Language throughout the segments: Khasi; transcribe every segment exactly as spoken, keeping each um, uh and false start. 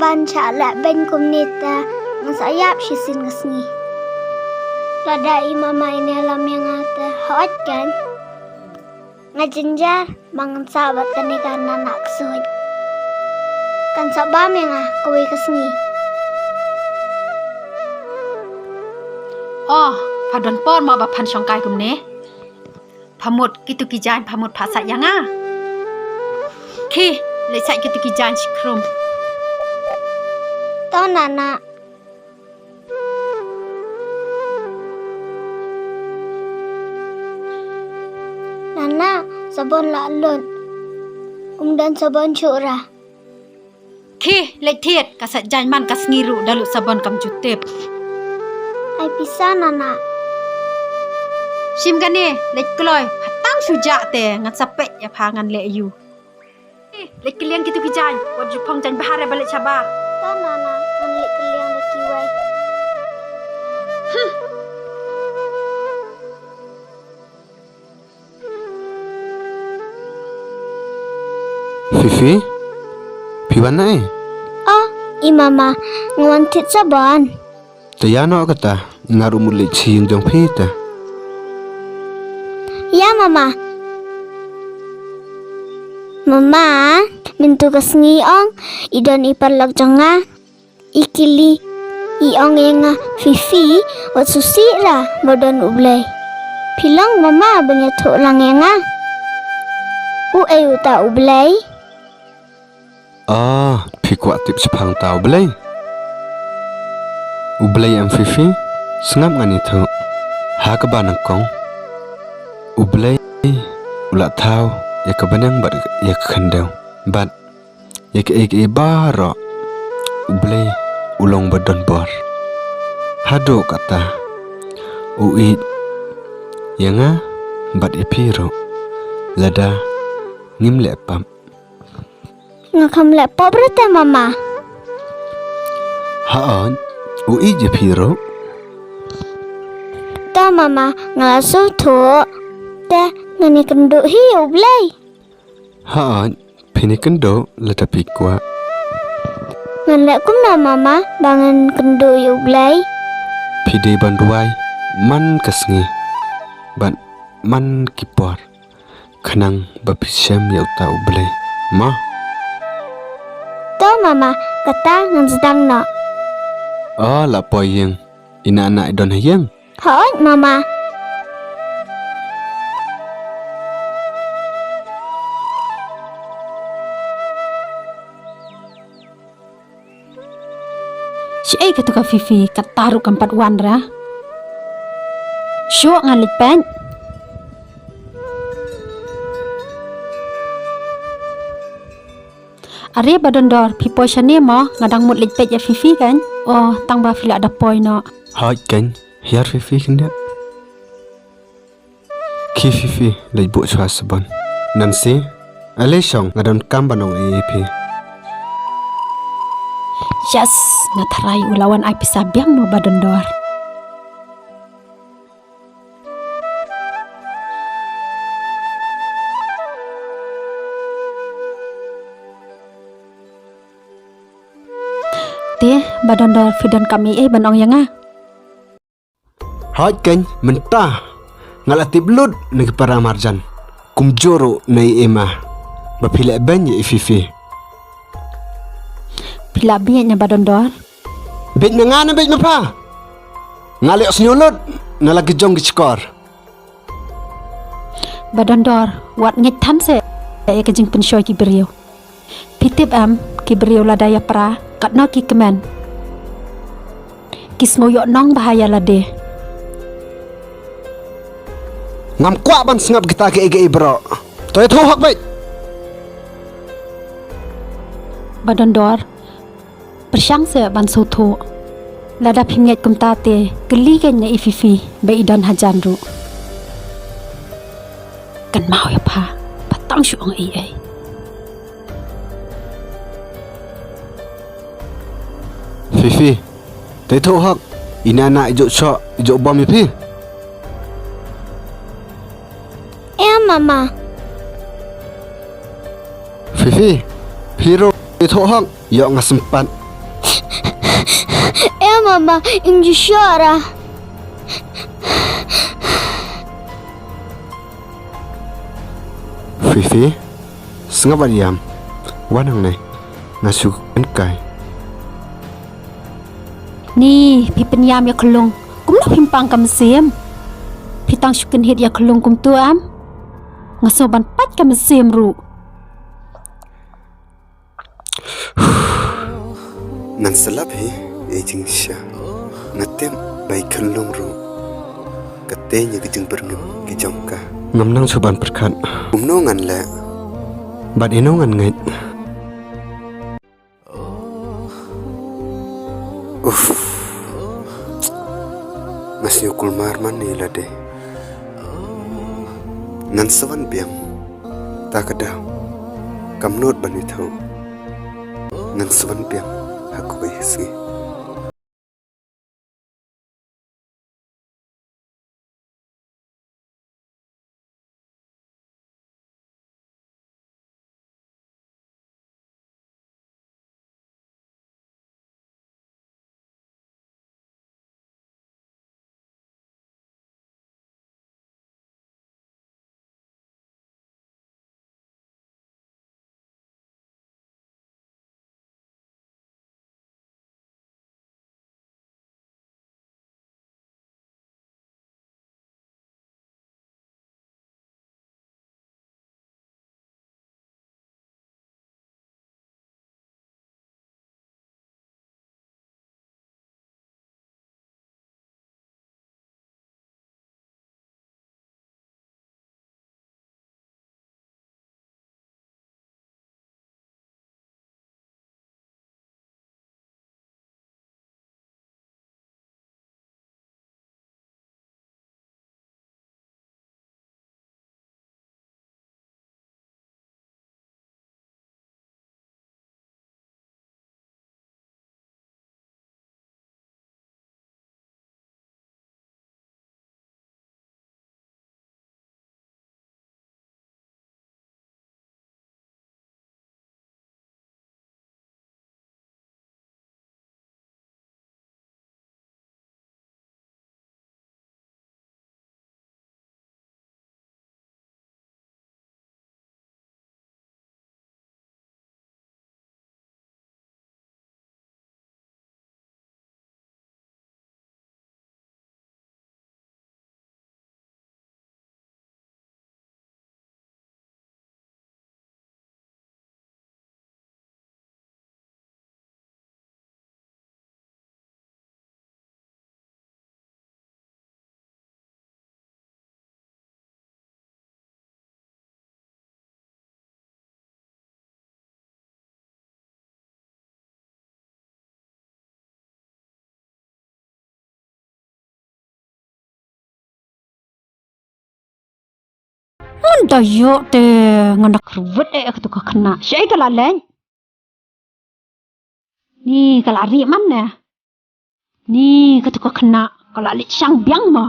ban shah leh beiñ kumne te, nga sa ïap shisien ka sngi. Lada i mama i ïalam ïa nga te, hooid kan. Nga jynjar ba ngan sah bad kane ka Nana ksuid. Kan sa bam ïa nga kawei ka sngi. Oh, pha don por mo ba phan shongkai kumne? Pha mut kitu ki jaiñ pha mut pha sait ïa nga. Khie, leit sait kitu ki jaiñ shi khrum. To Nana. Nana, sabon la lut. Um don sabon shuh ra. Khie, leit thied, ka sait jaiñ man ka sngi ruh da lut sabon kam ju tip. Ai pisa Nana. Shim kane, leit kloi, ha tang shu jah te, ngan sa peit ïa pha ngan leh ïa u. Leit kylliang kitu ki jaiñ, wat ju phong jaiñ bha re ba leit shabar. To Nana, ngan leit kylliang da kiwei. Fifi, phi wan na ei? Oh, i mama, nga wan thied sabon. Te ïa noh kata, nga ruh mut leit sha ïing jong phi te. Ïa mama. Mama, mynta ka sngi ong, i don i paralok jong nga. I kylli, i ong ïa nga, Fifi, wat shu sih ra, ba don U Blei. Phi long mama ban ïathuh lang ïa nga. U ei uta U Blei? Ah, phi kwah tip shaphang uta U Blei? U Blei em Fifi, sngap ngan ïathuh. Ha kaba nyngkong, U Blei u la thaw ïa ka bneng bad ïa ka khyndew bad ïa kaei kaei baroh. U Blei u long ba don bor. Haduh katta u ïeit ïa nga bad ïa phi ruh lada ngim leh pap. Nga kham leh pap re te mama. Hooid, u ïeit ïa phi ruh. To mama, nga la sngewthuh. Te ngan ïakynduh hi ïa U Blei. Hooid, phin ïakynduh lada phi kwah. Ngan leh kumno mama ba ngan kynduh ïa U Blei? Phi dei ban duwai man ka sngi bad man ki por khnang ba phin shem ïa uta U Blei. Ma. To mama, kata ngan sdang noh. Oh, la poi ïing. I Nana i don ha ïing? Hooid mama. Shaei katu ka Fifi, kata ruh kam pat wan re. Shuh, ngan leit peit. Are Badondor, phi poi shane mo, nga dang mut leit peit ïa Fifi kan. Oh, tang ba phi la da poi noh. Hooid kan, hiar Fifi khyndiat. Khie Fifi, leit buh shuwa sabon. Nancy, ale shong, nga don kam ban ong ïa phi. Yes, nga tharai u la wan ai pisa biang mo Badondor. Te, Badondor, phi don kam ei ei ban ong ïa nga? Hooid kan, mynta nga la tip lut na ki para marjan. Kumjuh ruh na i Emma ba phi leh beiñ ïa i Fifi. Phi la bieit na Badondor? Bieit na nga ne bieit ma pha? Nga la ïohsngew lut na la ki jong ki shkor. Badondor, wat ngeit than seh ïa ka jingpynshoi ki briew. Phi tip em, ki briew lada ïapra katno ki kmen, ki sngew ïoh nong bha ïa lade. Ngam kwah ban sngap kita kiei kiei baroh. To ïathuh hok beit. Badondor, pyrshang seh ban sngewthuh. Lada phim ngeit kumta te kylli kein na i Fifi ba i don hajan ruh. Kynmaw ïa pha, pha tang shu ong ei ei. Fifi, to ïathuh hok, i Nana i juh shoh, i juh bom ïa phi? Em mama. Fifi, phi ruh ïathuh hok, ïoh nga sympat. Mama, ym ju shah ra. Fifi, sngap ban ïam. Wan hangne. Nga shu kynkai. Ni, phi pynïam ïa ka lung. Kumno phim pang ka mynsiem? Phi tang shu kynhit ïa ka lung kumtu em? Nga sngew ban pait ka mynsiem ruh. Ngan sa lap hi ïa i jingshisha. Nga tip ba i khyllung ruh ka tei ïa ka jingbyrngem ki jong ka. Ngam nang shu ban pyrkhat. Kumno ngan leh? Bad ino ngan ngeit? Uff. Nga sngew kulmar man ïa lade. Ngan sa wan biang. Ta ka daw kam nud ban ïathuh. Ngan sa wan biang ha kawei ka sngi. Ngan da ïoh te ngan da kyrwit eh katu ka khynnah. Shaei ka la leit? Ni ka la rieh man ne. Ni katu ka khynnah ka la leit shang biang ma.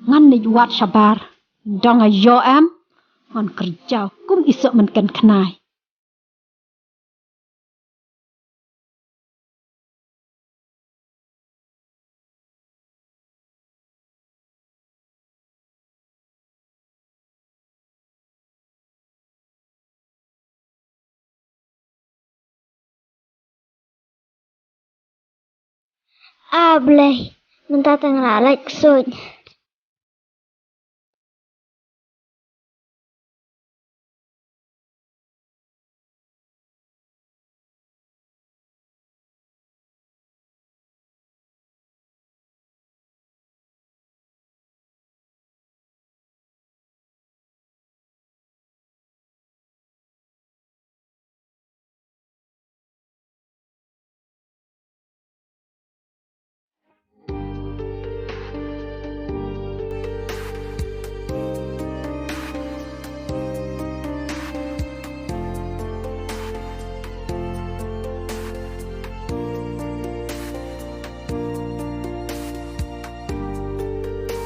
Ngan leit wad shabar. Dang ïoh em. Ngan kyrjaw kum i soh mynken khnai. A Blei, mynta te nga la lait ksuid.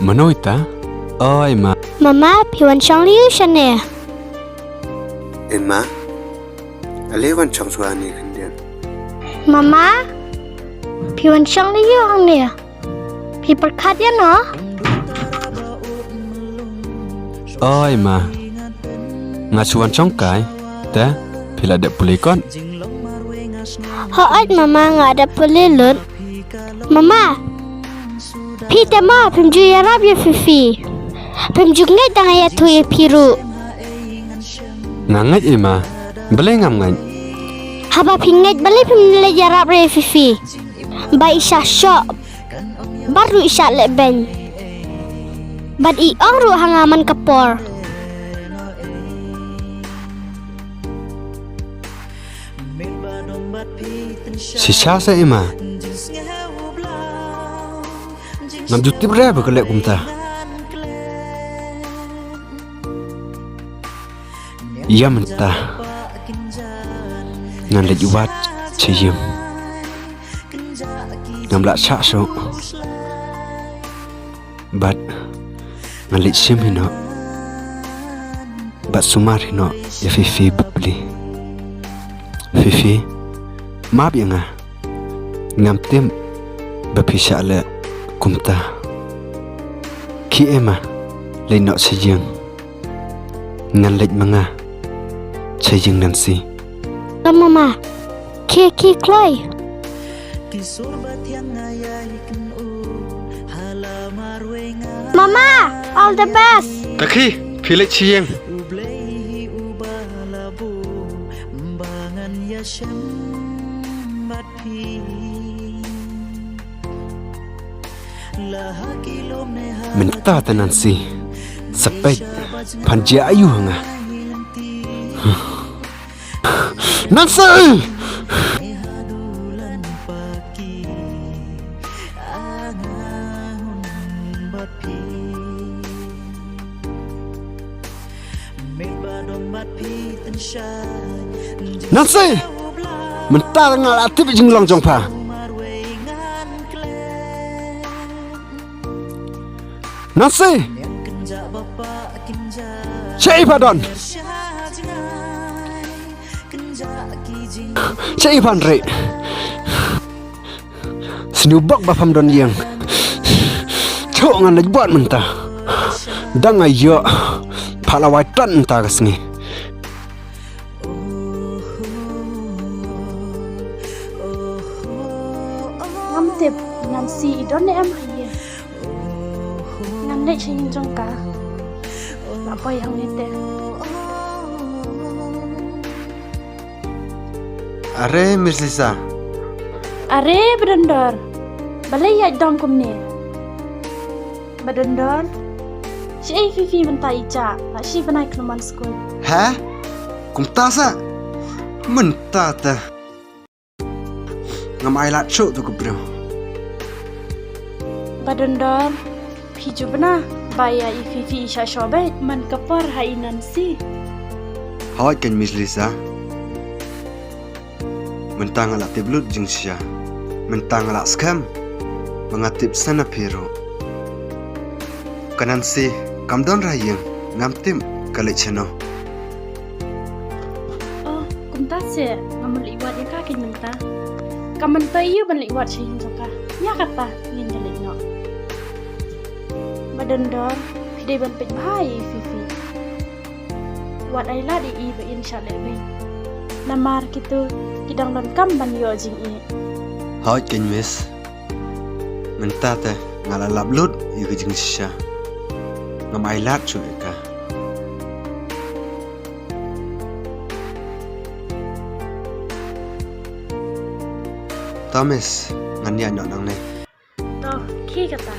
Mano ita? Oi, ma. Mama, phi wan shong lei shane? Ei, ma. Ale wan shong shuwa ne khyndiat. Mama? Phi wan shong lei ïa hangne. Phi pyrkhat ïa no? Oi ma. Nga shu wan shong kai. Te phi la dep pule kot? Hooid mama, nga dep pule lut. Mama, phi te ma phim ju ïarap ïa Fifi. Phim ju ngeit da nga ïathuh ïa phi ruh. Nga ngeit i ma. Balei ngam ngeit? Haba phi ngeit balei phim leit ïarap re ïa Fifi? Ba i shah shoh. Bad ruh i shah leh beiñ. Bad i ong ruh ha nga man ka por. Shisha sa i ma. Ngam ju tip re ba ka leh kumta. Ïa mynta ngan leit wad sha ïing. Ngam lah shah shuh. Bad ngan leit shim hi noh. Bad sumar hi noh ïa Fifi bapli. Fifi, map ïa nga. Ngam tip ba phi shah leh kumta. Khie ma, leit noh sha ïing. Ngan leit ma nga sha ïing Nancy. Ka mama, khie khie kloi. Mama, all the best. Ta khie, phi leit sha ïing. Mynta te Nancy, sa peit phan jia aiu ha nga. Nancy! Nancy! Mynta nga la tip jinglong jong pha. Nancy! Shaei pha don? Shaei phan ri? Sniew bok ba pham don ïing. Chok ngan leit bad mynta. Dang ayo. Pha la wai tan mynta ka sngi. Ngam tip Nancy i don ne em ha ïing. Ngan leit sha ïing jong ka. La poi hangne te. Are Miss Lisa. Are Badondor. Balei ïa dom kumne? Badondor. Shaei Fifi mynta i jah. La shi bnai khlem wan skul. Ha? Kumta sa? Mynta te. Ngam ai lad shuh tu ka briew. Badondor, phi ju bna ba ïa i Fifi i shah shoh beit man ka por ha i Nancy. Hooid kein Miss Lisa. Mynta nga la tip lut jingshisha. Mynta nga la skhem ba nga tip sa na phi ruh. Ka Nancy kam don ha ïing, ngam tip ka leit shano. Oh, kumta se, ngam leit wad ïa ka kein mynta. Ka mynta ïa ban leit wad sha ïing jong ka. Ïa kata ngin ïa leit noh. Badondor, phi dei ban peit bha ïa i Fifi. Wat ai lad ïa i ba in shah leh beiñ. Namar kito ki dang donkam ban ïoh jingïeit. Hooid kein Miss. Mynta te nga la lap lut ïa ka jingshisha. Ngam ai lad shuh ïa ka. To Miss, ngan ïaid noh nangne. To, khie kata.